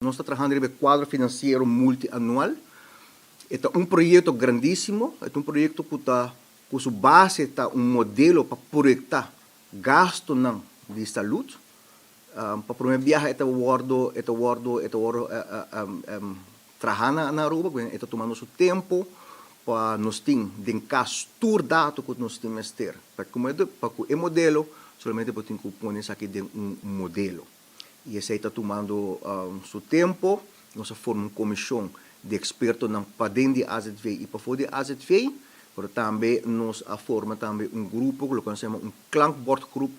Nos ta trahando riba cuadro financiero multianual. E ta un proyecto grandisimo, e ta un proyecto cu ta cu su base ta un modelo pa proyecta gastonan di salud. Pa prome biaha e ta wordo traha na Aruba, e ta tumando su tempo pa nos tin den cas tur dato cu nos tin mester. Pa cu e modelo, solamente bo tin cu pone esaki den un modelo. Y esey ta tumando su tempo. Nos a forma un comision di expertonan paden di AZV y pafo di AZV, pero tambe nos a forma tambe un grupo, loke nos ta yama un klankbordgroep,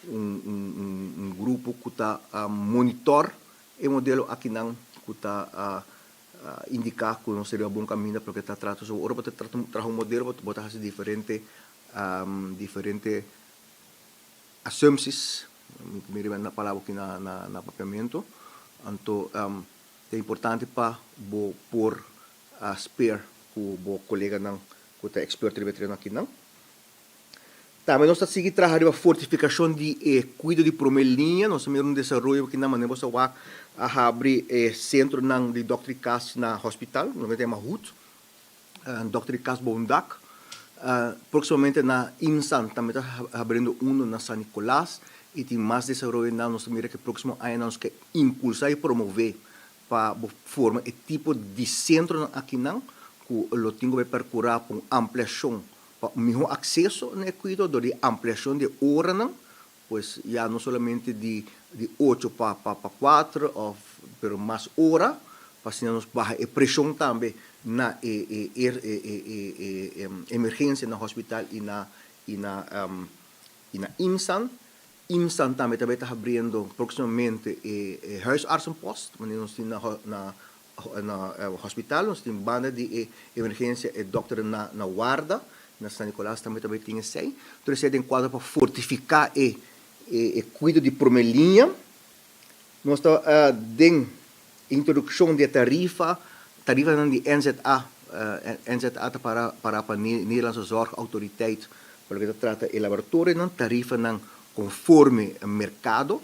un grupo cu ta monitor e modelo akinan, cu ta indica cu nos ta riba bon caminda, pasobra ta trata so ora bo ta traha un modelo, bo ta haci diferente assumpties, mi riba na palabra aki na papiamento. Anto ta importante pa bo por spar cu bo coleganan cu ta experto riba e tereno akinan. Tambe nos ta sigui traha riba fortificacion di e cuido di prome liña. Nos a mira un desaroyo akinan, manera bo sa wak a habri e centronan di dokter di cas na hospital, loke ta yama HUD, dokter di cas boven dak. Proximamente na IMSAN tambe ta habriendo uno na San Nicolas y tin mas desaroyonan. Nos ta mira cu e proximo añanan nos ke impulsa y promove pa bo forma e tipo di centronan akinan cu lo tin cu bay percura pa un ampliacion, pa un miho acceso na e cuido dor di ampliacion di oranan, pues ya no solamente di 8 pa 4 of, pero mas ora, pa asina nos baha e presion tambe na e emergencia na hospital y na IMSAN. IMSAN tambe ta habriendo proximamente e huisartsenpost, manera nos tin na hospital, nos tin banda di e emergencia e dokter na warda, na San Nicolas tambe tin esey. Entonces, esey den cuadro pa fortifica e cuido di prome liña. Nos ta den introduccion di tarifa, tarifanan di NZA, NZA ta para Nederlandse Zorgautoriteit, pa loke ta trata e laboratorionan, tarifanan conforme mercado.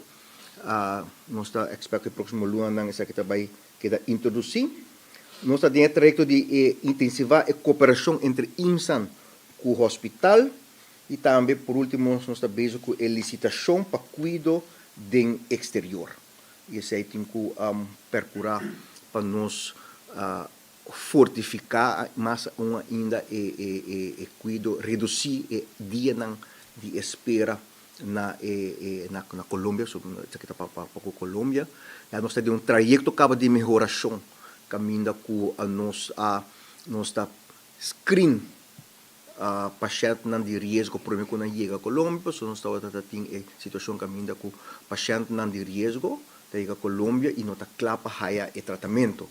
Nos ta expect e proximo lunanan esaki ta bay keda introduci. Nos ta den e trayecto di intensiva e cooperacion entre IMSAN cu hospital y tambe, por ultimo, nos ta bezig cu e licitacion pa cuido den exterior. Y esey tin cu percura pa nos fortifica mas un ainda e cuido, reduci e dianan di espera na Colombia, so, esaki ta pa cu Colombia. Ya nos ta den un trayecto caba di mehoracion, caminda cu nos ta screen pashentnan di riesgo prome cu nan yega Colombia, pasobra nos tabata tin e situacion caminda cu pashentnan di riesgo ta yega Colombia y no ta cla pa haya e tratamento.